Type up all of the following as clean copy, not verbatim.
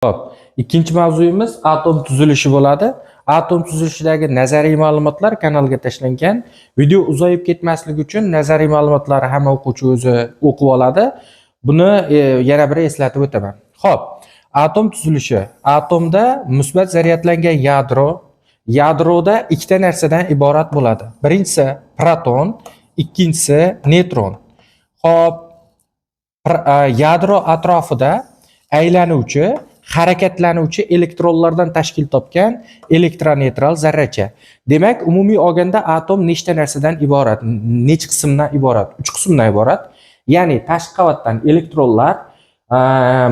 Xo'p, ikkinchi mavzuyimiz atom tuzilishi bo'ladi. Atom tuzilishidagi nazariy ma'lumotlar kanalga tashlangan. Video uzayib ketmasligi uchun nazariy ma'lumotlarni hamma o'quvchi o'zi o'qib oladi. Buni yana bir eslatib o'taman. Xo'p, atom tuzilishi. Atomda musbat zaryadlangan yadro, yadroda ikkita narsadan iborat bo'ladi. Birinchisi proton, ikkinchisi neytron. Xo'p, yadro atrofida aylanuvchi, harakatlanuvchi elektronlardan tashkil topgan elektroneytral zarracha. Demak, umumiy olganda atom nechta narsadan iborat? Necha qismdan iborat? 3 qismdan iborat. Ya'ni tashqi qavatdan elektronlar,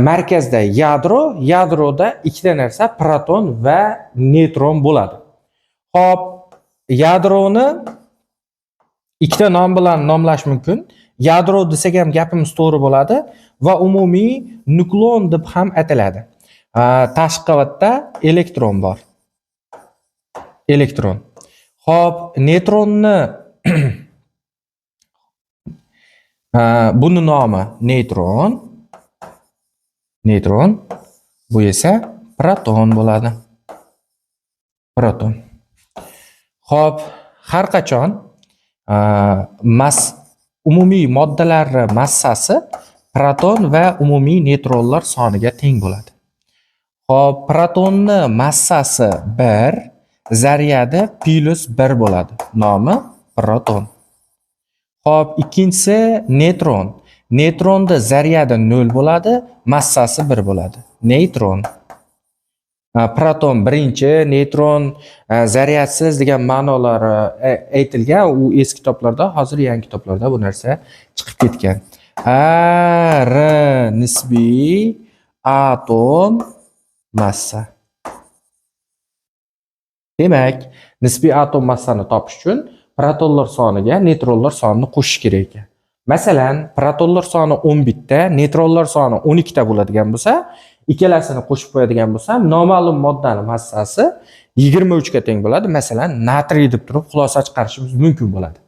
markazda yadro, yadroda ikkita narsa proton va neytron bo'ladi. Xo'p, yadroni ikkita nom bilan nomlash mumkin. Yadro desak ham gapimiz to'g'ri bo'ladi va umumiy nuklon deb ham ataladi. Tashqi qavatda elektron bor. Elektron. Xo'p, neytronni buni nomi neytron. Neytron. Bu esa proton bo'ladi. Proton. Xo'p, har qachon umumiy moddalarning massasi proton va umumiy neytronlar soniga teng bo'ladi. Xo'p, protonni massasi 1, zaryadi plus 1 bo'ladi. Nomi proton. Xo'p, ikkinchisi neytron. Neytronni zaryadi 0 bo'ladi, massasi 1 bo'ladi. Neytron. Proton birinchi, neytron zaryadsiz degan ma'nolari aytilgan. U eski kitoblarda, hozir yangi kitoblarda bu narsa chiqib ketgan. A, R nisbiy atom massa. Demak, nisbiy atom massani topish uchun protonlar soniga neytronlar sonini qo'shish kerak ekan. Masalan, protonlar soni 11 ta, neytronlar soni 12 ta bo'ladigan bo'lsa, ikkalasini qo'shib qo'yadigan bo'lsam, noma'lum moddani massasi 23 ga teng bo'ladi. Masalan, natriy deb turib xulosa chiqarishimiz mumkin bo'ladi.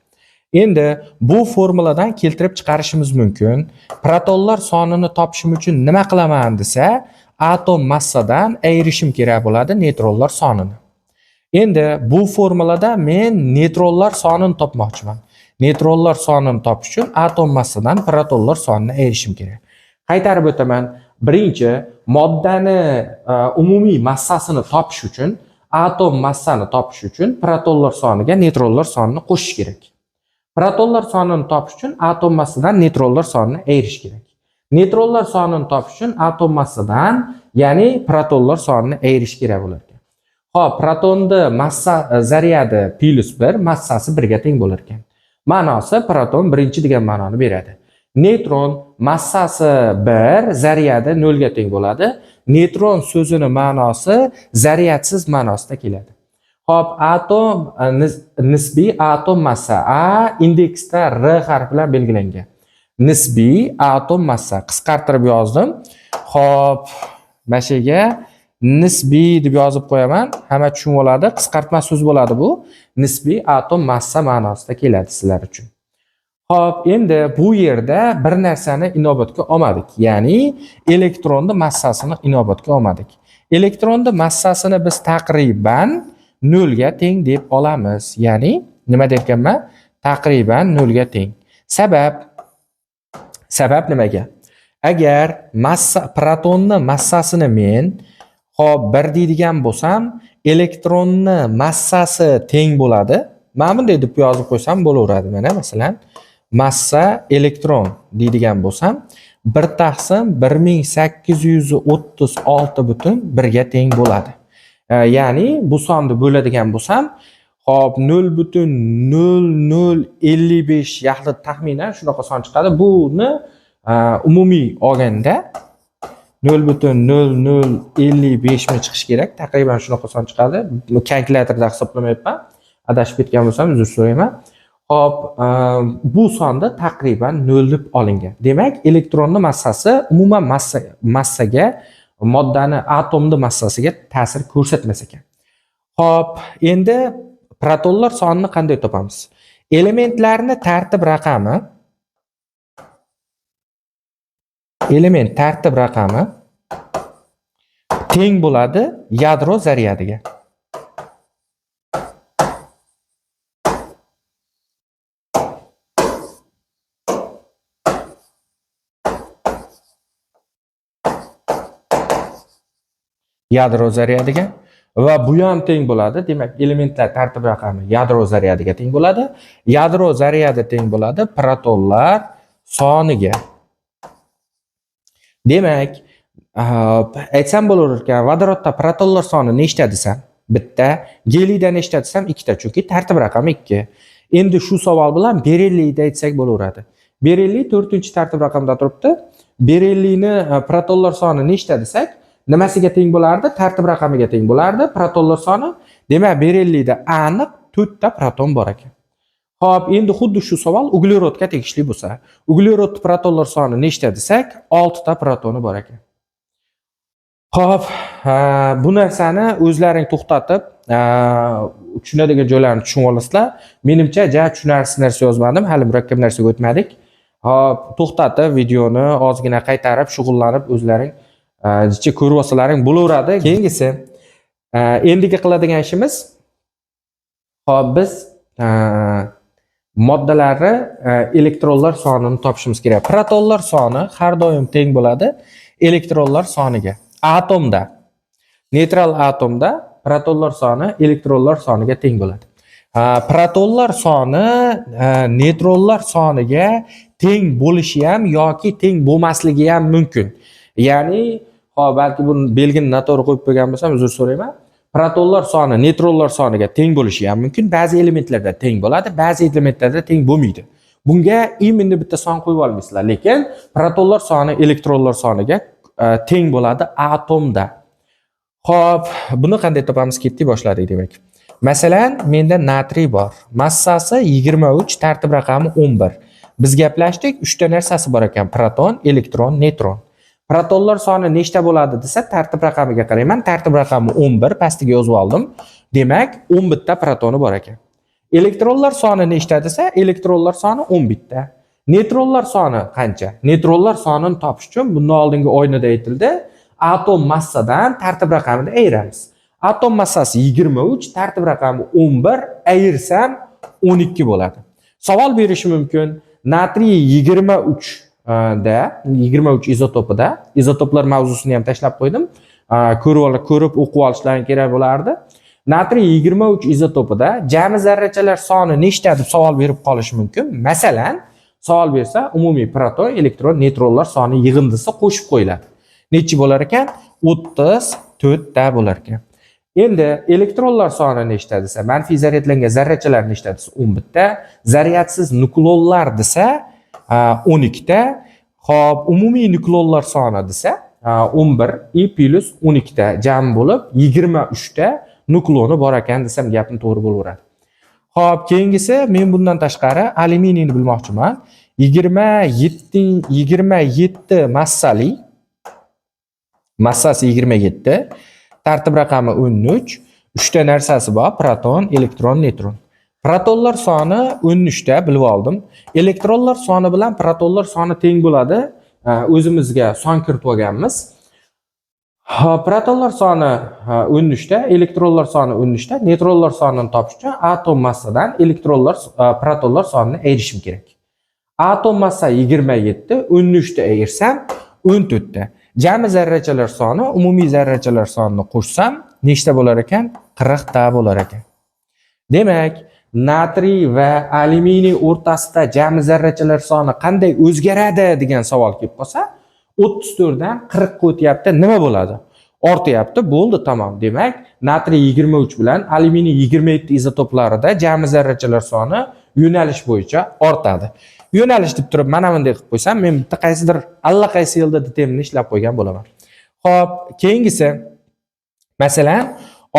Endi bu formuladan keltirib chiqarishimiz mumkin. Protonlar sonini topishim uchun nima qilaman desa, atom massadan ayirishim kerak bo'ladi neytronlar sonini. Endi bu formulada men neytronlar sonini topmoqchiman. Neytronlar sonini topish uchun atom massadan protonlar sonini ayirishim kerak. Qaytarib o'taman. Birinchi, moddani umumiy massasini topish uchun, atom massani topish uchun protonlar soniga neytronlar sonini qo'shish kerak. Protonlar sonini topish uchun atom massadan neytronlar sonini ayirish kerak. Neytronlar sonini topish uchun atom massadan, ya'ni protonlar sonini ayirish kerak bo'lar ekan. Xo'p, protonni massa zaryadi plus 1, massasi 1 ga teng bo'lar ekan. Ma'nosi proton birinchi degan ma'noni beradi. Neytron massasi 1, zaryadi 0 ga teng bo'ladi. Neytron so'zini ma'nosi zaryadsiz ma'nosida keladi. Xo'p, atom nisbiy atom massa A indeksda R harfi bilan belgilangan. Nisbiy atom massa qisqartirib yozdim. Xo'p, mana shu yerga nisbiy deb yozib qo'yaman. Hamma tushunib oladi. Qisqartma so'z bo'ladi bu. Nisbiy atom massa ma'nosida keladi sizlar uchun. Xo'p, endi bu yerda bir narsani inobatga olmadik. Ya'ni elektronni massasini inobatga olmadik. Elektronni massasini biz taqriban 0 ga teng deb olamiz. Ya'ni nima derkanman? Taqriban 0 ga teng. Sabab nimaga? Agar massa protonni massasini men xo'p 1 deydigan bo'lsam, elektronni massasi teng bo'ladi. Mana bunday deb yozib qo'ysam bo'laveradi mana masalan, massa elektron deydigan bo'lsam, 1 taqsim 1836,1 ga teng bo'ladi. Ya'ni bu sonni bo'ladigan bo'lsam, xo'p 0,0055 yaxlit taxminan shunaqa son chiqadi. Buni umumiy olganda 0,0055 mi chiqishi kerak. Taqriban shunaqa son chiqadi. Kalkulyatorda hisoblamayapman. Adashib ketgan bo'lsam uzr so'rayman. Xo'p, bu sonda taqriban 0 deb olingan. Demak, elektronni massasi umuman massaga, moddani atomni massasiga ta'sir ko'rsatmas ekan. Xo'p, endi protonlar sonini qanday topamiz? Elementlarni tartib raqami, element tartib raqami Teng bo'ladi yadro zaryadiga. Yadro zaryadiga va bu ham teng bo'ladi. Demak, elementlar tartib raqami yadro zaryadiga teng bo'ladi. Yadro zaryadi teng bo'ladi protonlar soniga. Demak, aytsam bo'lar ekan, vodorodda protonlar soni nechta desam, bitta, geliyda nechta desam, ikkita, chunki tartib raqami 2. Endi shu savol bilan berilliyda aytsak bo'laveradi. Berilliy 4-tartib raqamda turibdi. Berilliyni protonlar soni nechta desak, nimasiga teng bo'lardi? Tartib raqamiga teng bo'lardi protonlar soni. Demak, berilliyda aniq 4 ta proton bor ekan. Xo'p, endi xuddi shu savol uglerodga tegishli bo'lsa, uglerod protonlar soni nechta desak, 6 ta protoni bor ekan. Xo'p, bu narsani o'zlaring to'xtatib, tushunadigan joylarini tushunib olasizlar. Menimcha, ja tushunarsiz narsa yozmadim, hali murakkab narsaga o'tmadik. Xo'p, to'xtatib videoni ozgina qaytarib, shug'ullanib o'zlaring jicha ko'rib olsalaring bo'laveradi. Keyingisi, endigi qiladigan ishimiz, xo'p, biz moddalarni elektronlar sonini topishimiz kerak. Protonlar soni har doim teng bo'ladi elektronlar soniga. Atomda, neytral atomda protonlar soni elektronlar soniga teng bo'ladi. Protonlar soni neytronlar soniga teng bo'lishi ham yoki teng bo'lmasligi ham mumkin. Ya'ni, hop, balki buni belgini noto'g'ri qo'yib qo'ygan bo'lsam, uzr so'rayman. Protonlar soni neytronlar soniga teng bo'lishi ham mumkin. Ba'zi elementlarda teng bo'ladi, ba'zi elementlarda teng bo'lmaydi. Bunga именно bitta son qo'yib olmaysizlar, lekin protonlar soni elektronlar soniga teng bo'ladi atomda. Xo'p, buni qanday topamiz? Ketdik, boshladik demak. Masalan, menda natriy bor. Massasi 23, tartib raqami 11. Biz gaplashdik, 3 ta narsasi bor ekan: proton, elektron, neytron. Protonlar soni nechta bo'ladi desa, tartib raqamiga qarayman. Tartib raqami 11, pastiga yozib oldim. Demak, 11 ta protoni bor ekan. Elektronlar soni nechta desa, elektronlar soni 11 ta. Neytronlar soni qancha? Neytronlar sonini topish uchun bundan oldingi oynada aytildi. Atom massadan tartib raqamini ayiramiz. Atom massasi 23, tartib raqami 11, ayirsam 12 bo'ladi. Savol berishi mumkin. Natriy 23 da, 23 izotopida, izotoplar mavzusini ham tashlab qo'ydim. Ko'rib o'qib olishlaring kerak bo'lardi. Natriy 23 izotopida jami zarrachalar soni nechta deb savol berib qolishi mumkin. Masalan, savol bersa, umumiy proton, elektron, neytronlar soni yig'indisi qo'shib qo'yiladi. Nechi bo'lar ekan? 34 ta bo'lar ekan. Endi elektronlar soni nechta desa, manfiy zaryadlangan zarrachalar nechta desa 11 ta, zaryadsiz nuklonlar desa 12 ta. Xo'p, umumiy nuklonlar soni desa 11 i plus 12 ta jam bo'lib 23 ta nukloni bor ekan desam gapim to'g'ri bo'laveradi. Xo'p, keyingisi, men bundan tashqari alyuminiyni bilmoqchiman. 27 massali, massasi 27, tartib raqami 13, 3 ta narsasi bor: proton, elektron, neytron. Protonlar soni 13 ta bilib oldim. Elektronlar soni bilan protonlar soni teng bo'ladi. O'zimizga son kiritib olganmiz. Protonlar soni 13 ta, elektronlar soni 13 ta, neytronlar sonini topish uchun atom massadan elektronlar, protonlar sonini ayirishim kerak. Atom massa 27, 13 ta ayirsam 14 ta. Jami zarrachalar soni, umumiy zarrachalar sonini qo'shsam nechta bo'lar ekan? 40 ta bo'lar ekan. Demak, natriy va alyuminiy o'rtasida jami zarrachalar soni qanday o'zgaradi degan savol kelib qolsa, 34 dan 40 ga o'tyapti, nima bo'ladi? Ortyapti, bo'ldi, tamom. Demak, natriy 23 bilan alyuminiy 27 izotoplarida jami zarrachalar soni yo'nalish bo'yicha ortadi. Yo'nalish deb turib mana bunday qilib qo'ysam, men bitta qaysidir allaqaysi yilda DTMni ishlab qo'ygan bo'laman. Xo'p, keyingisi, masalan,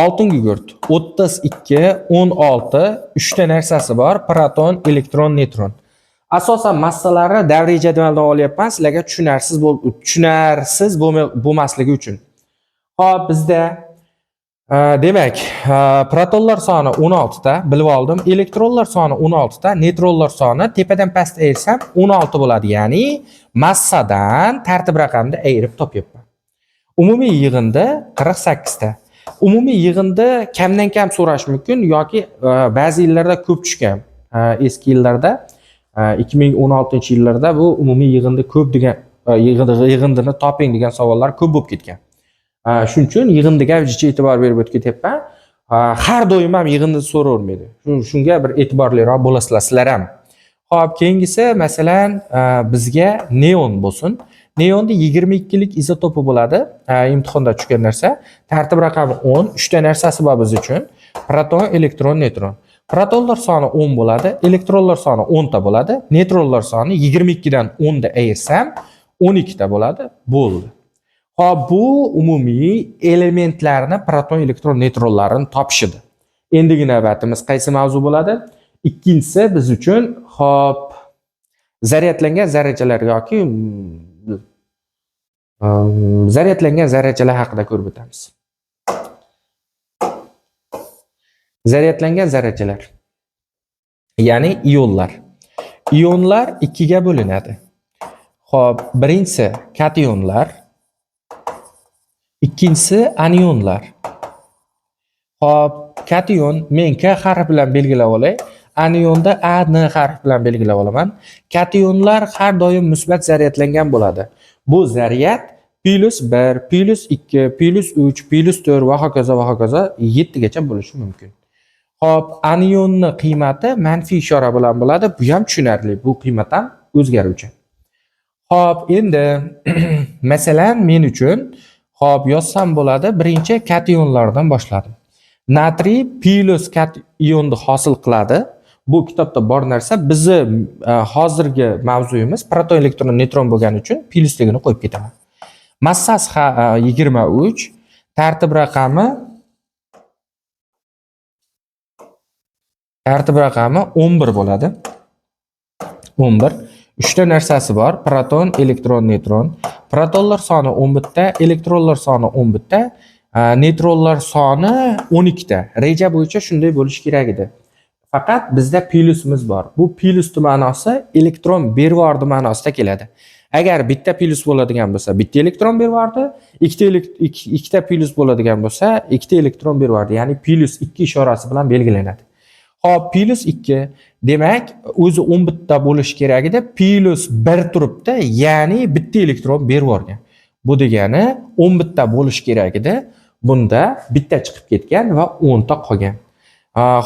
oltin gugurt 32, 16, 3 ta narsasi bor: proton, elektron, neytron. Asosan massalarni davriy jadvaldan olyapman, sizlarga tushunarsiz bo'lmasligi uchun. Xo'p, bizda demak, protonlar soni 16 ta bilib oldim, elektronlar soni 16 ta, neytronlar soni tepadan pastga ayirsam 16 bo'ladi, ya'ni massadan tartib raqamni ayirib topyapman. Umumiy yig'indi 48 ta. Umumiy yig'indi kamdan kam so'rash mumkin yoki ba'zi yillarda ko'p tushgan. Eski yillarda, 2016-yillarda bu umumiy yig'indi ko'p degan yig'indini toping degan savollar ko'p bo'lib ketgan. Shuning uchun yig'indiga jicha e'tibor berib o'tib ketyapman. Har doim ham yig'indi so'ravermaydi. Shunga bir e'tiborliroq bo'lasizlar sizlar ham. Xo'p, keyingisi masalan, bizga neon bo'lsin. Neonni 22lik izotopi bo'ladi. Imtihonda tushgan narsa. Tartib raqami 10, 3 ta narsasi bor biz uchun. Proton, elektron, neytron. Protonlar soni 10 bo'ladi, elektronlar soni 10 ta bo'ladi, neytronlar soni 22 dan 10 da ayirsam 12 ta bo'ladi. Bo'ldi. Xo'p, bu umumiy elementlarni proton, elektron, neytronlarini topishidir. Endigi navbatimiz qaysi mavzu bo'ladi? Ikkinchisi biz uchun, xo'p, zaryadlangan zarrachalar yoki zaryadlangan zarrachalar haqida ko'rib o'tamiz. Zaryadlangan zarrachalar, ya'ni ionlar. Ionlar ikkiga bo'linadi. Xo'p, birinchisi kationlar, ikkinchisi anionlar. Xo'p, kation men K harfi bilan belgilab olay. Anionda A, N harfi bilan belgilab olaman. Kationlar har doim musbat zaryadlangan bo'ladi. Bu zaryad plus 1, plus 2, plus 3, plus 4 va hokazo va hokazo 7 gacha bo'lishi mumkin. Xo'p, anionni qiymati manfiy ishora bilan bo'ladi. Bu ham tushunarli. Bu qiymat ham o'zgaruvchi. Xo'p, endi masalan men uchun xo'p yozsam bo'ladi. Birinchi kationlardan boshladim. Natriy plus kationni hosil qiladi. Bu kitobda bor narsa. Bizni hozirgi mavzuyimiz proton, elektron, neytron bo'lgani uchun plusligini qo'yib ketaman. Massasi 23, tartib raqami 11 bo'ladi. 11. 3 ta narsasi bor: proton, elektron, neytron. Protonlar soni 11 ta, elektronlar soni 11 ta, neytronlar soni 12 ta. Reja bo'yicha shunday bo'lishi kerak edi. Faqat bizda plyusimiz bor. Bu plyusning ma'nosi elektron bervordi ma'nosida keladi. Agar bitta plyus bo'ladigan bo'lsa, bitta elektron bervordi, ikkita plyus bo'ladigan bo'lsa, ikkita elektron bervordi. Ya'ni plyus 2 ishorasi bilan belgilanadi. Xo'p, plyus 2 demak, o'zi 11 ta bo'lishi kerak edi, plyus 1 turibdi, ya'ni bitta elektron berib yuborgan. Bu degani 11 ta bo'lishi kerak edi. Bunda bitta chiqib ketgan va 10 ta qolgan.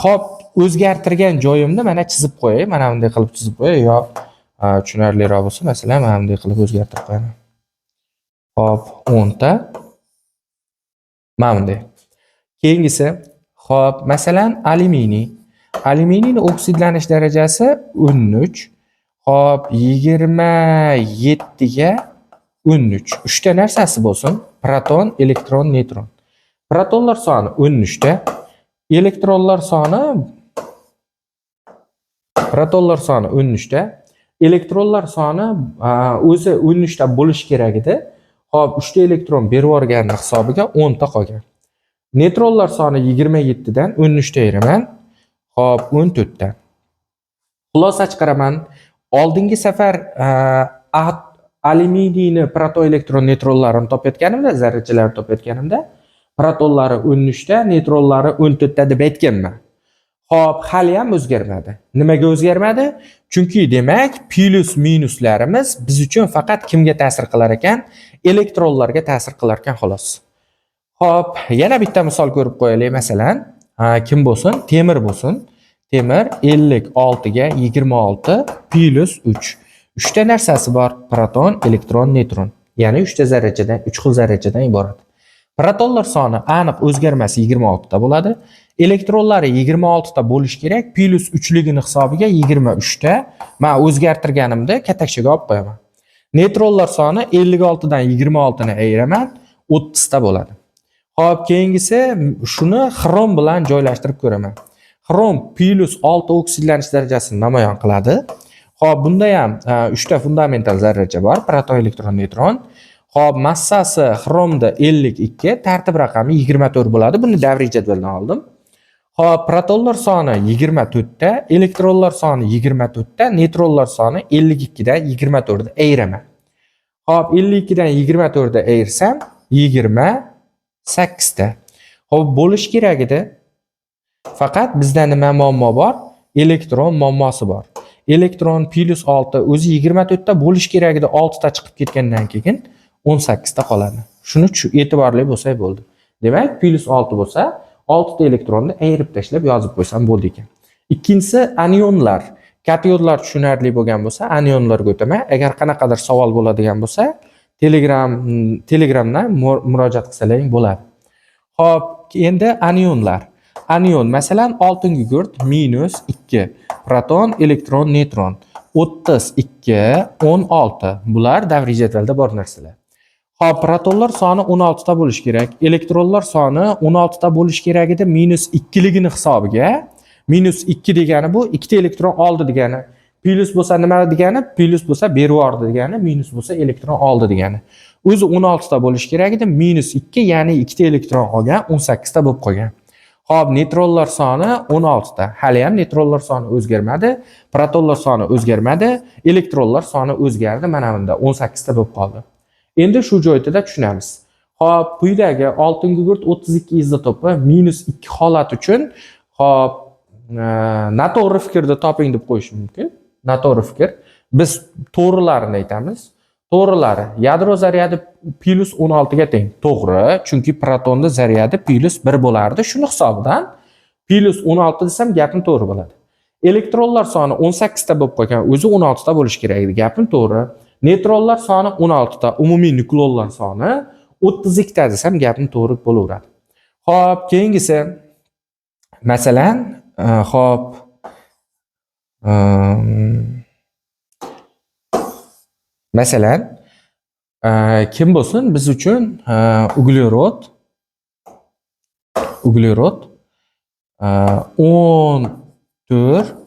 Xo'p, o'zgartirgan joyimni mana chizib qo'yay. Mana bunday qilib chizib qo'yay yo tushunarliroq bo'lsa, masalan, mana bunday qilib o'zgartirib qo'yaman. Xo'p, 10 ta. Mana bunday. Keyingisi, xo'p, masalan, alyuminiy. Alyuminiyning oksidlanish darajasi 13. Xo'p, 27 ga 13. 3 ta narsasi bo'lsin: proton, elektron, neytron. Protonlar soni 13 ta, elektronlar soni protonlar soni 13 ta, elektronlar soni o'zi 13 ta bo'lishi kerak edi. Xo'p, 3 ta elektron berib yuborgani hisobiga 10 ta qolgan. Neytronlar soni 27 dan 13 ta ayiraman. Xo'p, 14 ta. Xulosa chiqaraman. Oldingi safar alyuminiyni proton, elektron, neytronlarini topayotganimda, zarrachalarni topayotganimda protonlari 13 ta, neytronlari 14 ta deb aytganman. Xo'p, hali ham o'zgarmadi. Nimaga o'zgarmadi? Chunki demak, plyus minuslarimiz biz uchun faqat kimga ta'sir qilar ekan? Elektronlarga ta'sir qilar ekan xolos. Xo'p, yana bitta misol ko'rib qo'yaylik. Masalan, kim bo'lsin? Temir bo'lsin. Temir 56 ga 26 plyus 3. 3 ta narsasi bor: proton, elektron, neytron. Ya'ni 3 ta zarrachadan, 3 xil zarrachadan iborat. Protonlar soni aniq o'zgarmasi 26 ta bo'ladi. Elektronlari 26 ta bo'lishi kerak, plyus 3 ligini hisobiga 23 ta. Men o'zgartirganimda katakchaga olib qo'yaman. Neytronlar soni 56 dan 26 ni ayiraman, 30 ta bo'ladi. Xo'p, keyingisi shuni xrom bilan joylashtirib ko'raman. Xrom plyus 6 oksidlanish darajasini namoyon qiladi. Xo'p, bunda ham 3 ta fundamental zarracha bor: proton, elektron, neytron. Xo'p, massasi xromda 52, tartib raqami 24 bo'ladi. Buni davriy jadvaldan oldim. Xo'p, protonlar soni 24 ta, elektronlar soni 24 ta, neytronlar soni 52 dan 24 ni ayiraman. Xo'p, 52 dan 24 ni ayirsam 28 ta. Xo'p, bo'lish kerak edi. Faqat bizda nima muammo bor? Elektron muammosi bor. Elektron plyus 6, o'zi 24 ta bo'lish kerak edi, 6 ta chiqib ketgandan keyin 18 ta qoladi. Shuni e'tiborli bo'lsak bo'ldi. Demak, plyus 6 bo'lsa, 6 ta elektronni ayirib tashlab yozib qo'ysam bo'ldi ekan. Ikkinchisi anionlar. Kationlar tushunarli bo'lgan bo'lsa, anionlarga o'taman. Agar qanaqadir savol bo'ladigan bo'lsa, Telegramdan murojaat qilsalaring bo'ladi. Xo'p, endi anionlar. Anion, masalan, oltin gugurt minus 2, proton, elektron, neytron 32, 16. Bular davriy jadvalda bor narsalar. Xo'p, protonlar soni 16 ta bo'lishi kerak. Elektronlar soni 16 ta bo'lishi kerak edi, minus 2ligini hisobiga. Minus 2 degani bu 2 ta elektron oldi degani. Plyus bo'lsa nima degani? Plyus bo'lsa berib yubordi degani, minus bo'lsa elektron oldi degani. O'zi 16 ta bo'lishi kerak edi, minus 2, ya'ni 2 ta elektron olgan, 18 ta bo'lib qolgan. Xo'p, neytronlar soni 16 ta. Hali ham neytronlar soni o'zgarmadi, protonlar soni o'zgarmadi, elektronlar soni o'zgardi. Mana bunda 18 ta bo'lib qoldi. Endi shu joyda tushunamiz. Xo'p, quyidagi oltin gugurt 32 izotopi minus 2 holat uchun, xo'p, noto'g'ri fikrni toping deb qo'yish mumkin. Noto'g'ri fikr. Biz to'g'rilarini aytamiz. To'g'rilari: yadro zaryadi plyus 16 ga teng. To'g'ri, chunki protonni zaryadi plyus 1 bo'lardi. Shuni hisobidan plyus 16 desam gapim to'g'ri bo'ladi. Elektronlar soni 18 ta bo'lib qolgan, o'zi 16 ta bo'lishi kerak edi. Gapim to'g'ri. Neytronlar soni 16 ta, umumiy nuklonlar soni 32 ta desam gapim to'g'ri bo'laveradi. Xo'p, keyingisi, masalan, xo'p, masalan, kim bo'lsin biz uchun, uglerod 14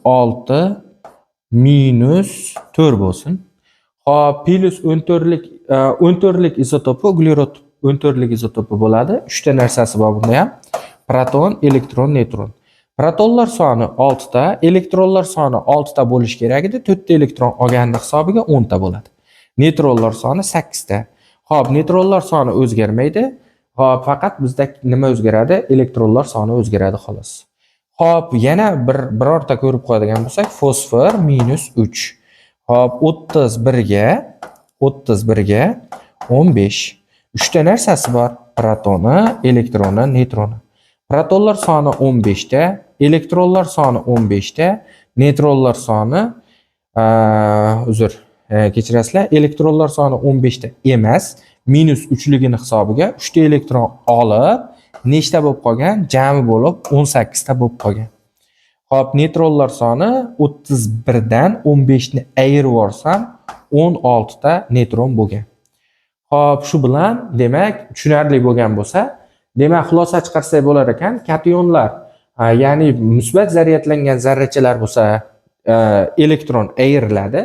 6 minus 4 bo'lsin. Xo'p, plyus 14lik, 14lik izotopi, uglerod 14lik izotopi bo'ladi. 3 ta narsasi bor bunda ham. Proton, elektron, neytron. Protonlar soni 6 ta, elektronlar soni 6 ta bo'lishi kerak edi. 4 ta elektron olganni hisobiga 10 ta bo'ladi. Neytronlar soni 8 ta. Xo'p, neytronlar soni o'zgarmaydi. Xo'p, faqat bizda nima o'zgaradi? Elektronlar soni o'zgaradi xolos. Xo'p, yana birorta ko'rib qo'yadigan bo'lsak, fosfor minus 3. Xo'p, 31 ga 15. 3 ta narsasi bor. Protoni, elektroni, neytroni. Protonlar soni 15 ta, elektronlar soni 15 ta, neytronlar soni, uzr, kechirasizlar, elektronlar soni 15 ta emas, minus 3 ligini hisobiga 3 ta elektron olib, nechta bo'lib qolgan? Jami bo'lib 18 ta bo'lib qolgan. Xo'p, neytronlar soni 31 dan 15 ni ayirib yuborsam 16 ta neytron bo'lgan. Xo'p, shu bilan demak tushunarli bo'lgan bo'lsa, demak xulosa chiqarsak bo'lar ekan, kationlar, ya'ni musbat zaryadlangan zarrachalar bo'lsa, elektron ayriladi,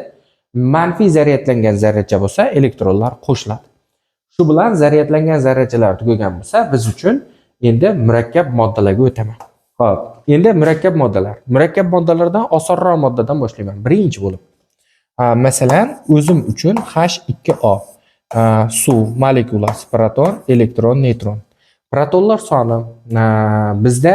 manfiy zaryadlangan zarracha bo'lsa, elektronlar qo'shiladi. Shu bilan zaryadlangan zarrachalar tugagan bo'lsa, biz uchun endi murakkab moddalarga o'taman. Xo'p, endi murakkab moddalar. Murakkab moddalardan osonroq moddadan boshlayman. Birinchi bo'lib. Masalan, o'zim uchun H2O, suv molekulasi, proton, elektron, neytron. Protonlar soni, bizda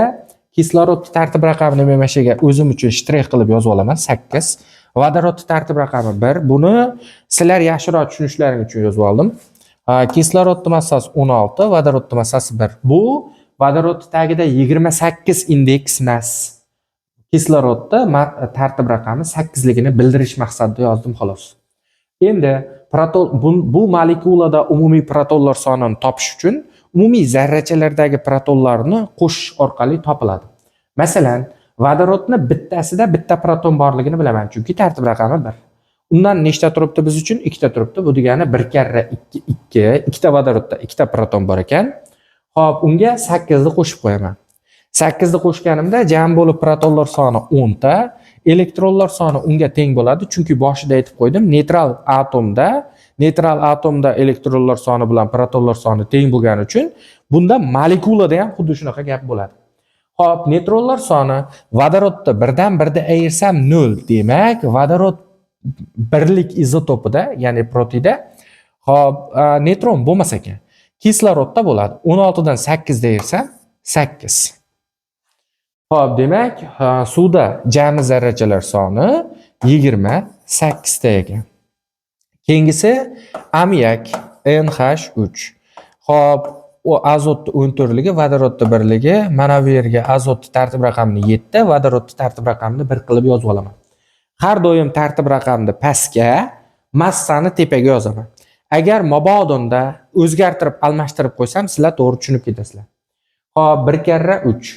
kislorod tartib raqamini men mana shu yerga o'zim uchun shtrix qilib yozib olaman 8. Vodorod tartib raqami 1. Buni sizlar yaxshiroq tushunishlaring uchun yozib oldim. Kislorodni massasi 16, vodorodni massasi 1. Bu vodorod tagida 28 indeks emas. Kislorodda tartib raqami 8 ligini bildirish maqsadida yozdim xolos. Endi proton bu molekulada umumiy protonlar sonini topish uchun umumiy zarrachalardagi protonlarni qo'shish orqali topiladi. Masalan, vodorodni bittasida bitta proton borligini bilaman, chunki tartib raqami 1. Undan nechta turibdi biz uchun? Ikkita turibdi. Bu degani 1 karra 2 2, ikkita vodorodda ikkita proton bor ekan. Xo'p, unga 8 ni qo'shib qo'yaman. 8 ni qo'shganimda jam bo'lib protonlar soni 10 ta, elektronlar soni unga teng bo'ladi, chunki boshida aytib qo'ydim, neytral atomda elektronlar soni bilan protonlar soni teng bo'lgani uchun bunda molekulada ham xuddi shunaqa gap bo'ladi. Xo'p, neytronlar soni vodorodda birdan birda ayirsam 0, demak, vodorod birlik izotopida, ya'ni protida, xo'p, neytron bo'lmas ekan. Kislorodda bo'ladi. 16 dan 8 ayirsa 8. Xo'p, demak, suvda jami zarrachalar soni 28 ta ekan. Keyingisi ammiak NH3. Xo'p, u azotni 14 ligi, vodorodni 1 ligi. Mana bu yerga azotni tartib raqamini 7, vodorodni tartib raqamini 1 qilib yozib olaman. Har doim tartib raqamni pastga, massani tepaga yozaman. Agar mabodonda o'zgartirib, almashtirib qo'ysam, sizlar to'g'ri tushunib ketasizlar. Xo'p, 1 karra 3.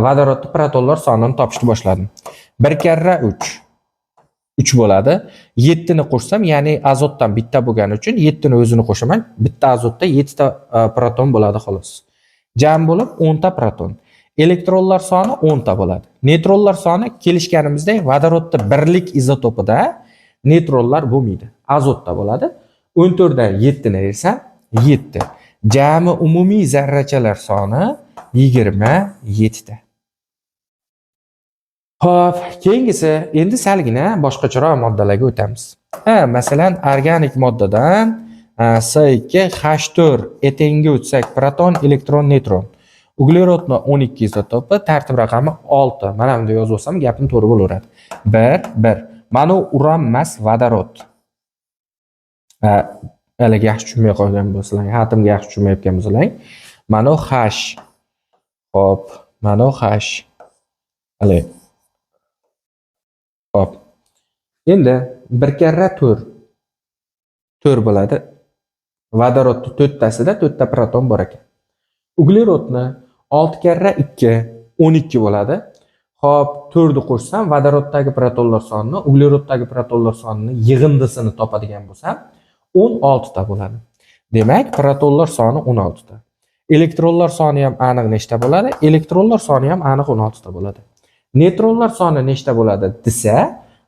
Vodorodni protonlar sonini topishni boshladim. 1 karra 3 3 bo'ladi. 7 ni qo'shsam, ya'ni azotdan bitta bo'lgani uchun 7 ni o'zini qo'shaman. Bitta azotda 7 ta proton bo'ladi xolos. Jam bo'lib 10 ta proton. Elektronlar soni 10 ta bo'ladi. Neytronlar soni kelishganimizdek vodorodda birlik izotopida neytronlar bo'lmaydi. Azotda bo'ladi. 14 dan 7 ni ayirsam 7. Jami umumiy zarrachalar soni 27 ta. Xo'p, keyingisi endi salgina boshqacharoq moddalarga o'tamiz. Ha, masalan, organik moddadan C2H4 etenga o'tsak, proton, elektron, neytron. Uglerodni 12 izotopi, tartib raqami 6. Mana bunda yozib olsam gapim to'g'ri bo'laveradi. 1 1. Mana u uran emas, vodorod. Ha, haligi yaxshi tushunmay qolgan bo'lsalar, xatimga yaxshi tushunmayotgan bo'lsalar, mana u H. Xo'p, mana u H. Hali. Xo'p. Endi 1 karra 4. 4 bo'ladi. Vodorodni to'rttasida 4 ta proton bor ekan. Uglerodni 6 karra 2 12 bo'ladi. Xo'p, 4 ni qo'shsam, vodoroddagi protonlar sonini, ugleroddagi protonlar sonini yig'indisini topadigan bo'lsam, 16 ta bo'ladi. Demak, protonlar soni 16 ta. Elektronlar soni ham aniq nechta bo'ladi? Elektronlar soni ham aniq 16 ta bo'ladi. Neytronlar soni nechta bo'ladi desa,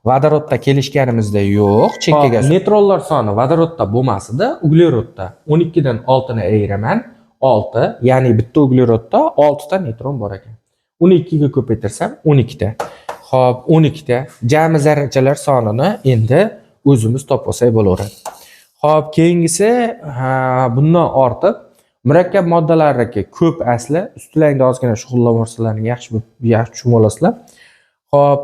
vodorodda kelishganimizda yo'q, chekkaga. Neytronlar soni vodorodda bo'lmasida, uglerodda 12 dan 6 ni ayiraman, 6, ya'ni bitta uglerodda 6 ta neytron bor ekan. Uni 2 ga ko'paytirsam 12 ta. Xo'p, 12 ta jami zarrachalar sonini endi o'zimiz topib olsak bo'laveradi. Xo'p, keyingisi, bundan ortiq murakkab moddalarniki ko'p asli, ustilarida ozgina shug'ullanib olsalaring yaxshi yaxshi tushunib olasizlar. Xo'p,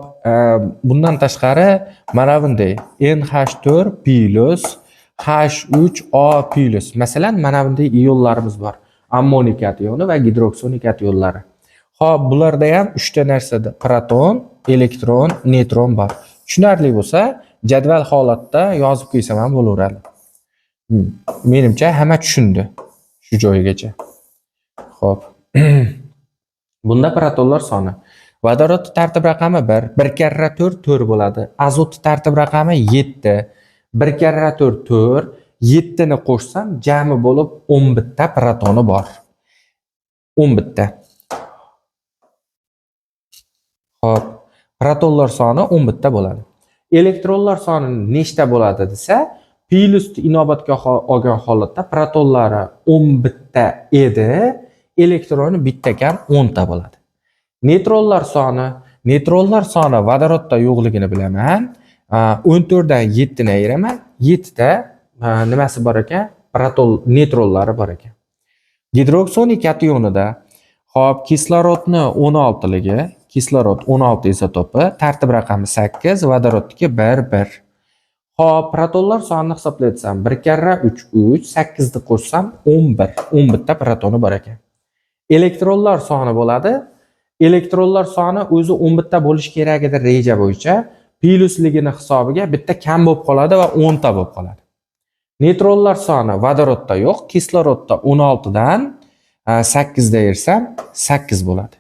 bundan tashqari mana bunday NH4 plus H3O plus. Masalan, mana bunday ionlarimiz bor. Ammoniy kationi va gidroksoniy kationlari. Xo'p, bularda ham 3 ta narsada proton, elektron, neytron bor. Tushunarli bo'lsa, jadval holatda yozib qo'ysam ham bo'laveradi. Menimcha hamma tushundi shu joyigacha. Xo'p. Bunda protonlar soni. Vodorod tartib raqami 1, 1 karra 4 4 bo'ladi. Azot tartib raqami 7. 1 karra 4 4, 7 ni qo'shsam jami bo'lib 11 ta protoni bor. 11 ta. Xo'p, protonlar soni 11 ta bo'ladi. Elektronlar soni nechta bo'ladi desa, plyusni inobatga olgan holatda protonlari 11 ta edi, elektroni bitta kam 10 ta bo'ladi. Neytronlar soni vodorodda yo'qligini bilaman. 14 dan 7 ni ayiraman. 7 ta nimasi bor ekan? Proton neytronlari bor ekan. Gidroksoniy kationida, xo'p, kislorodni 16 ligi, kislorod 16 izotopi, tartib raqami 8, vodorodniki 1 1. Xo'p, protonlar sonini hisoblatsam, 1 karra 3 3, 8 ni qo'shsam 11, 11 ta protoni bor ekan. Elektronlar soni bo'ladi. Elektronlar soni o'zi 11 ta bo'lishi kerak edi reja bo'yicha. Plyusligini hisobiga bitta kam bo'lib qoladi va 10 ta bo'lib qoladi. Neytronlar soni vodorodda yo'q, kislorodda 16 dan 8 da ayirsam 8 bo'ladi.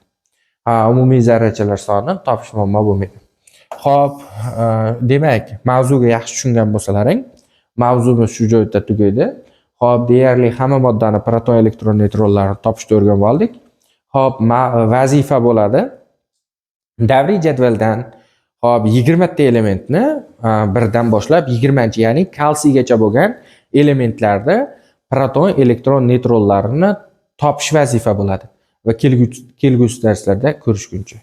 Ha, umumiy zarrachalar sonini topish muammo bo'lmaydi. Xo'p, demak, mavzuga yaxshi tushungan bo'lsalaring, mavzumiz shu joyda tugaydi. Xo'p, deyarli hamma moddani proton, elektron, neytronlarni topishni o'rganib oldik. Xo'p, vazifa bo'ladi. Davriy jadvaldan, xo'p, 20 ta elementni birdan boshlab 20, ya'ni kalsiygacha bo'lgan elementlarni proton, elektron, neytronlarini topish vazifa bo'ladi. Va kelgusi darslarda ko'rishguncha.